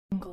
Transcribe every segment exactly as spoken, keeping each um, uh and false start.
Haimena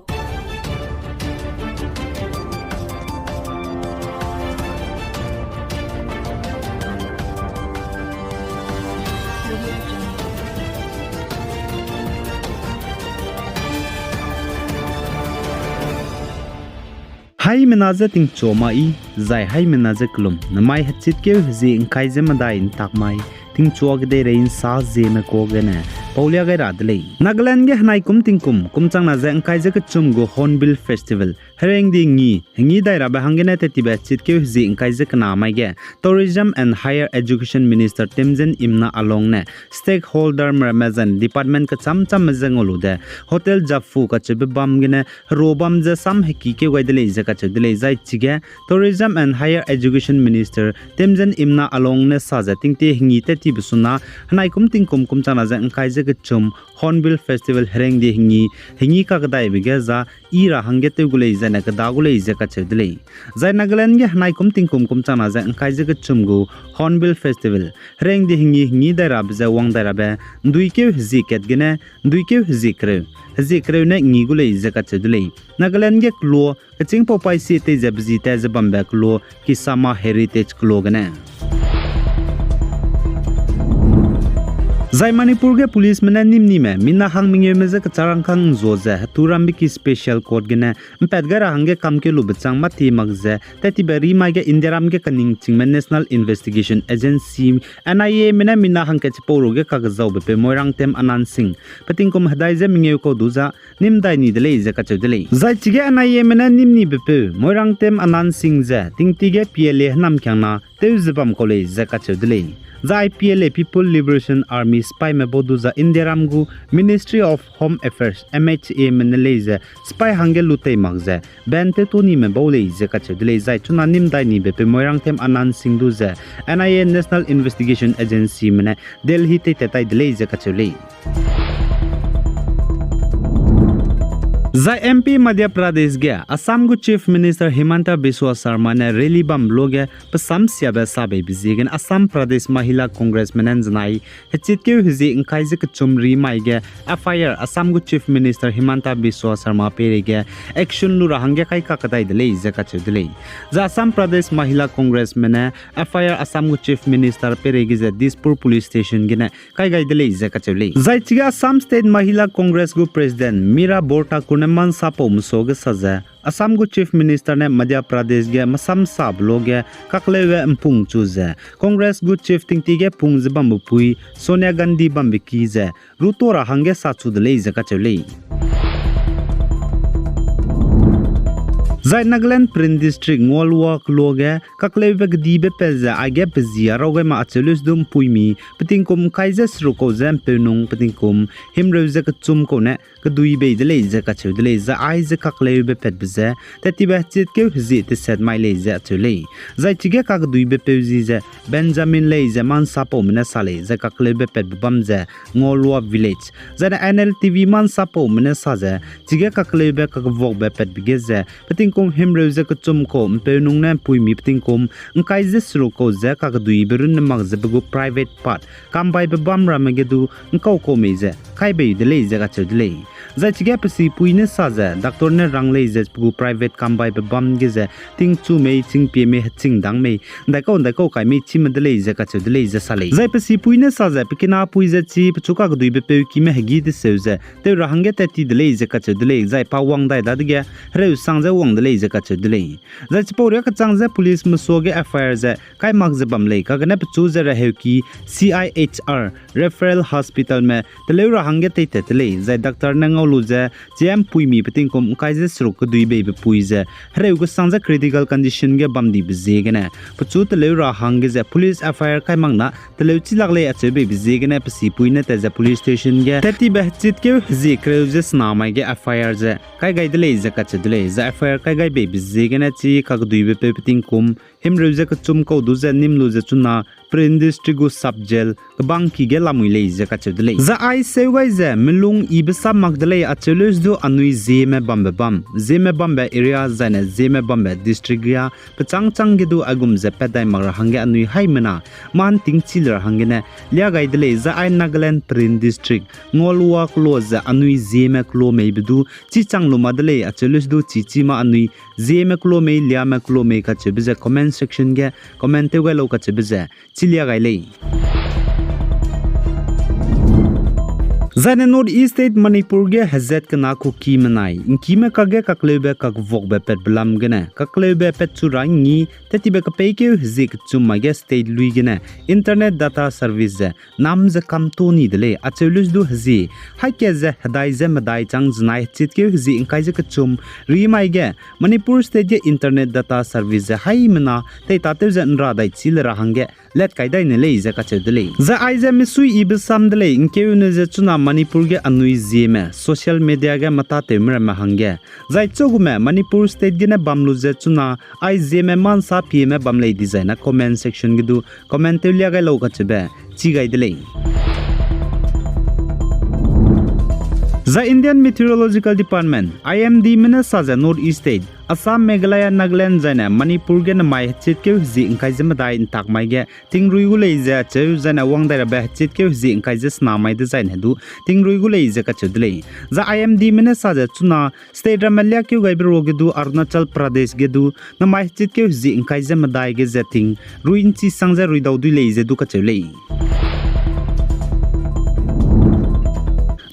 je tingchua ma i, zai haimena je kelum, namai hechitkeu hezie ’ngkai ze medai ’ntak mai, tingchua kedeirei ’nsa zieme kuâ gene paulia gai ra de lei. Nagaland ge henaikum tingkum kumchangna ze ’ngkai ze kechum gu Hornbill Festival, herengdi ngi, hengi dai rabe hanggene tettibe hechitkeu hezie ’ngkai ze kena mai ge, Tourism and Higher Education Minister Temjen Imna Along ne stakeholderme ramme zai department kechâm châmme je ngau lu de, Hotel Japfu kacheube bam gene, hero bam ze sam hekikeu gai de lei ze kacheu de lei. Zai chige Tourism and Higher Education Minister Temjen Imna Along ne sa ze tingtie hengi tettibe suna, henaikum tingkum kumchangna ze ’ngkai ze kechum Hornbill Festival herengdi hengi, hengi kakedaibe ge za i ra hangge tew gu lei zai ne keda gu lei ze kacheu de lei. Zai Nagaland ge henaikum tingkum kumchangna ze ’ngkai ze kechum gu Hornbill Festival, herengdi hengi, hengi dai rabe ze wang dai rabe, ’nduikeu hezie kat gene, ’nduikeu hezie kereu, hezie kereu ne ngi gu lei ze kacheu de lei. Nagaland ge kelo, kechîngpau paî sie tei ze bezi tat ze bambe kelo, Kisama Heritage kelo gene. Zai Manipur ge policeme ne nîm nime, mina hang mengeume je kecharangkâng ’nzua ze, hetu rambe ki special court gene, ’mpat gai ra hangge kamkeu lube chang mâ ti mak ze, tettibe rimai ge Indiaram ge kaningchingme National Investigation Agency, N I Ame ne mina hangkat chipau ruge kakezaube peu Moirangtem Anand Singh, petingkum hedai ze mengeu kau du za, nîm dai ni de lei ze kacheu de lei. Zai chige N I Ame ne nîm nibepeu Moirangtem Anand Singh ze, tingtie ge P L A hênamkiangna, tew ze bam kau lei ze kacheu de lei. Zai P L A People Liberation Army sipaime bau du za Indiaram gu Ministry of Home Affairs, M H A me ne lei ze, sipai hangge lu tei mak ze, ban tew tu nime bau lei ze kacheu de lei. Zai chuna nîm dai nibepeu Moirangtem Anand Singh du ze, N I A National Investigation Agencyme ne Delhi tei tat tai de lei ze kacheu lei. Zai M P Madhya Pradesh ge Assam gu Chief Minister Himanta Biswa Sarma ne rally bambe luage pe samsiabe sabeibe ziegene Assam Pradesh Mahila Congressme ne ’nzenai hechitkeu hezie ’ngkai ze kechum rimai ge F I R Assam gu Chief Minister Himanta Biswa Sarma peireige action lu ra hangge kai kakdai de lei ze kacheu de lei. Zai Assam Pradesh Mahila Congressme ne F I R Assam gu Chief Minister peireige ze Dispur Police Station gene kai gai de lei ze kacheu lei. Zai chige Assam State Mahila Congress gu President Meera Borthakur ne mansapaume suage sa ze, Assam gu Chief Minister ne Madhya Pradesh ge masamsabe luage kakleube ’mpung chu ze, Congress gu Chief tingtie ge pung ze bambe pui Sonia Gandhi bambe ki ze, ruto ra hangge sa chu de lei ze kacheu lei. Zai Nagaland Peren District Ngalua keloa ge kakleube kedibe pat ze aige pezi a raw gai ma acheu leusdu ’mpuimi, petingkum ’ngkai ze seruk kau ze ’mpeunung petingkum himreu ze kechum kau ne kedui bei de lei ze kacheu de lei, zai aize kakleube patbe ze, tettibe hechitkeu hezie teset mai lei ze acheu lei. Zai chige kakeduibe peu zi ze Benjamin lei ze mansapaume ne sa lei, zai kakleube patbe bam ze Ngalua Village. Zai ne N L T V mansapaume ne sa ze, chige kakleube kakevuakbe patbe ge ze, petingkum himreu ze kechum kau ’mpeunung ne ’mpuimi petingkum ’ngkai ze seruk kau ze kakeduibe runne mak ze pe gu private part, kambaibe bam ramme ge du ’ngkau kau mei ze, kai bei de lei ze kacheu de lei. Zai chige pe sipui ne sa ze, doctor ne rang lei ze pe gu private kambaibe bam ge ze, tingchu mei, chingpie mei, hechingdang mei, ’ndaikau ’ndaikau kai mei chime de lei ze kacheu de lei ze sa lei. Zai pe sipui ne sa ze, pe kinapui ze chi, pechu kakeduibe peu kime hegî deseu ze, tew ra hangge tat ti de lei ze kacheu de lei, zai pa wang dai dadege, hereu sang ze wang de lei ze kacheu de lei. Zai chipau riâ kechang ze policeme suage F I R ze, kai mak ze bam lei, kagene pechu ze reheuki C I H R Referral Hospitalme teleu ra hangge teitat te lei, zai doctor ne ngau lu ze, chi ’mpuimi petingkum ’ngkai ze seruk kedui beibe pui ze, hereu kesang ze critical condition ge bam dibe ziegene, pechu teleu ra hangge ze police F I R kai mak na teleu chi lak lei acheu beibe ziegene pe sipui ne tat ze police station ge, tettibe hechitkeu hezie kereu ze sena mai ge F I R ze, kai gai de lei ze kacheu de lei, zai F I R kai gai beibe ziegene chi kakeduibe peu petingkum, himreu ze kechum kau du ze nîm lu ze chuna Peren District gu sub jail kebang ki ge lamui lei ze kacheu de lei. Zai ai seu gai ze melung yibe sam mak de lei acheu leuse du anui Zeme bambe bam, Zeme bambe area zaine Zeme bambe district ria pechâng châng ge du aigum ze pat dai mak ra hangge anui haimena mâ ’nting chi le ra hanggene lia gai de lei. Zai ai Nagaland Peren District Ngolwa keloa ze anui Zeme keloa meibe du chichang lu ma de lei acheu leuse du chichi ma anui Zeme keloa mei, Liame keloa mei kacheube ze comment section ge comment tew gai lau kacheube ze chi lia gai lei. Zaine North East State Manipur ge hezat kena Kukime nai ’ngkime kakge kakleube kakvuakbe patbe lam gene kakleube patchu ra ’ngngî tettibe kepeikeu hezie kechum mai ge state lui gene internet data service ze nam ze kam to ni de lei acheu leuse du hezie haî kat ze hedai ze medai chang zenai hechitkeu hezie ’ngkai ze kechum rimai ge Manipur State ge internet data service ze haimena teitatew ze ’nra dai chi le ra hangge lat kai dai ne lei ze kacheu de lei. Zai aize misui yibe sam de lei, ’ngkeune ze chuna Manipur ge anui Zeme social media ge mâtatewme ramme hangge, zai chagume Manipur State gene bam lu ze chuna ai Zeme mâ ’nsa pieme bam lei dizai na comment section ge du comment tew lia gai lau kacheube chi gai de lei. Zai Indian Meteorological Department, I M D me ne sa ze North East State Assam, Meghalaya, Nagaland zaine Manipur ge nemai hechitkeu hezie ’ngkai ze medai ’ntak mai ge tingrui gu lei ze acheu, zaine wang dai rabe hechitkeu hezie ’ngkai ze sena mai dezaine du tingrui gu lei ze kacheu de lei. Zai I M D me ne sa ze chuna state ramme liakeu gaibe ruage du Arunachal Pradesh ge du nemai hechitkeu hezie ’ngkai ze medai ge ze tingrui ’nchi sang ze ruidau dui lei ze du kacheu lei.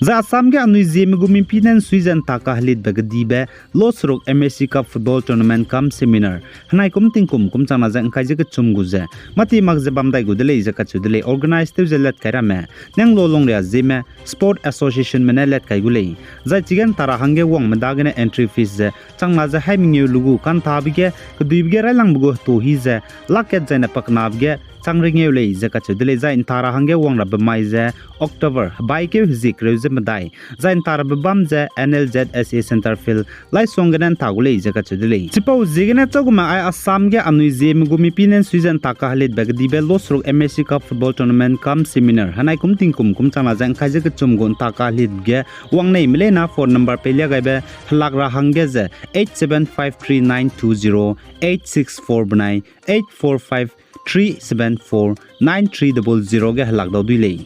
Zai Assam ge anui Zeme gu mipî ne ’nsui ze ’ntak kahelitbe kedibe Losruk M S C Cup Football Tournament cum Seminar henai kum tingkum kum changna ze ’ngkai ze kechum gu ze mâtie mak ze bam dai gu de lei ze kacheu de lei. Organize tew ze lat kai ramme Nianglo Longria Zeme Sport Associationme ne lat kai gu lei. Zai chige ’nta ra hangge wangme dagene entry fees ze changna ze haî mengeu lu gu ka'ntabe ge keduibe ge railangbe gu heto hi ze lak kat zaine pakenabe ge chang rengeu lei ze kacheu de lei. Zai ’nta ra hangge wang rabe mai ze October hebaikeu hezie kereu ze medai, zai ’nta rabe bam ze N L Z S A Centre Field Laisong gene ’nta gu lei ze kacheu de lei. Chipau ziegene chagume ai Assam ge anui Zeme gu mipî ne ’nsui ze ’ntak kahelitbe kedibe Losruk M S C Cup Football Tournament cum Seminar henai kum tingkum kum changna ze ’ngkai ze kechum gu ’ntak kahelit ge wangneime leine phone number peilia gaibe helak ra hangge ze eight seven five three nine two zero eight six four benai eight four five three seven four nine three double zero ge helak dau dui lei.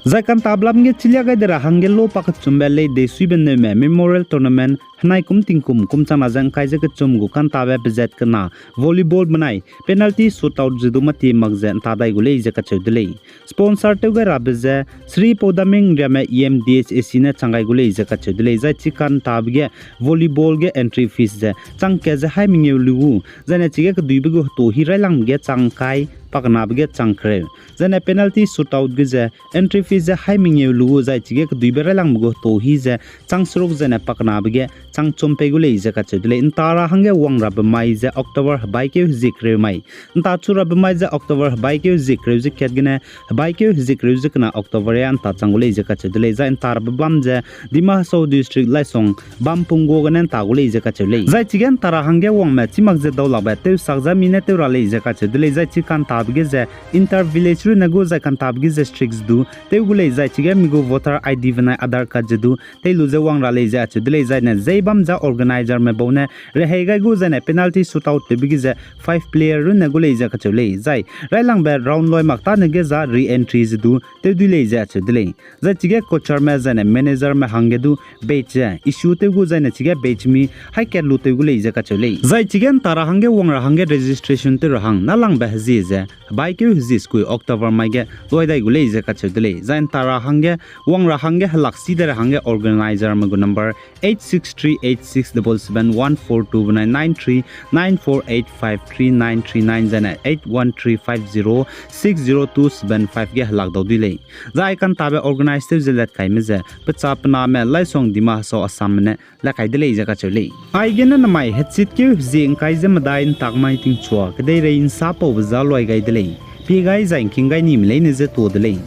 Zai ka'ntabe lam ge chilia gai de ra hangge lo pakechumbe lei Deisuibe Neume Memorial Tournament henai kum tingkum kum changna ze ’ngkai ze kechum gu ka'ntabe pezat kena volleyball benai penalty shootout ze du mâtie mak ze ’nta dai gu lei ze kacheu de lei. Sponsor tew gai rabe ze Shri Paudaming Riame E M D H A C ne chang gai gu lei ze kacheu de lei. Zai chi ka'ntabe ge volleyball ge entry fees ze chang kat ze haî mengeu lu gu, zaine chige keduibe gu heto hi railangbe ge chang kai, pakenabe ge chang kereu. Zaine penalty shootout ge ze entry fees ze haî mengeu lu gu, zai chige keduibe railangbe gu heto hi ze chang seruk zaine pakenabe ge chang chum pei gu lei ze kacheu de lei. ’Nta ra hangge wang rabe mai ze October hebaikeu hezie kereu mai. ’Nta chu rabe mai ze October hebaikeu hezie kereu ze kat gene hebaikeu hezie kereu ze kena October a ’nta chang gu lei ze kacheu de lei. Zai ’nta rabe bam ze Dima Hasao District Laisong bam pung gua gene ’nta gu lei ze kacheu lei. Zai chige ’nta ra hangge wangme chi mak ze daulakbe tewsak za mi ne tew ra lei ze kacheu de lei. Zai chi ka'ntabe ge ze inter village runne gu zai ka'ntabe ge ze strict du tew gu lei. Zai chige mi gu voter I D benai Aadhaar card ze du tei lu ze wang ra lei ze acheu de lei. Zaine zei bam za organizerme bau ne rehei gai gu, zaine penalty shootout tewbe ge ze five player runne gu lei ze kacheu lei. Zai railangbe round loi mak tâne ge za re-entry ze du tew dui lei ze acheu de lei. Zai chige coacherme zaine managerme hangge du badge ze issue tew gu, zaine chige badge mi haî kat lu tew gu lei ze kacheu lei. Zai chige ’nta ra hangge wang ra hangge registration tew ra hang nâlangbe hezie ze hebaikeu hezie sekui October mai ge luai dai gu lei ze kacheu de lei. Zai ’nta ra hangge wang ra hangge helak si de ra hangge organizerme gu number eight six three eight six double seven one four two benai nine three nine four eight five three nine three nine zaine eight one three five zero six zero two seven five ge helak dau dui lei. Zai ka'ntabe organize tew ze lat kaime ze pecha pename Laisong Dima Hasao Assamme ne lat kai de lei ze kacheu lei. Aigene nemai hechitkeu hezie ’ngkai ze medai ’ntak mai tingchua kedeirei ’nsa paube za luai gai de lei. Pie gai zai ’ngking gai nime leine ze tuâ de lei.